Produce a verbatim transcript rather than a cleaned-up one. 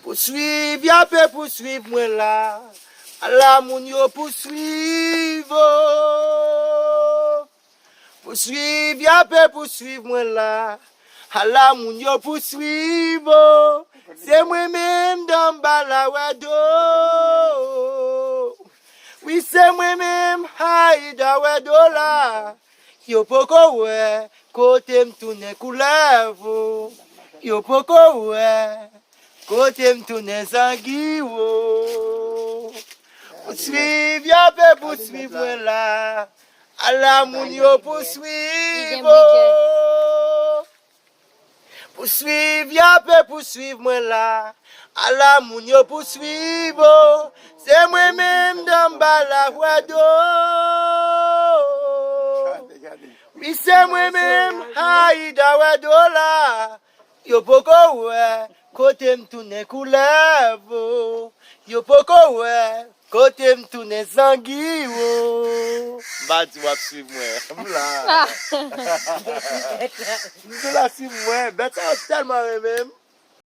Pouswiv, y ape pouswiv mwen la. Ala moun yo pouswiv, oh. Pouswiv, y ape pouswiv mwen la. Ala moun yo pouswiv, oh. Se mwen menm, Danbala Wèdo. Wi, se mwen menm, Ayida Wèdo la. Yo poko wè kote m tounen koulèv, oh. Yo poko wè kote m tounen zangi, oh. Pouswiv, y ape pouswiv mwen la. Ala moun yo pouswiv, oh. Pouswiv, y ape pouswiv mwen la. Ala moun yo pouswiv, oh. Se mwen menm, Danbala Wèdo. Wi, se mwen menm, Ayida Wèdo la. Yo poko wè kote m tounen koulèv, oh. Yo poko wè kote m tounen zangi, oh. M pa di w ap swiv mwen. M la. M tou la swiv mwen. Bèt sa yo tèlman renmen m.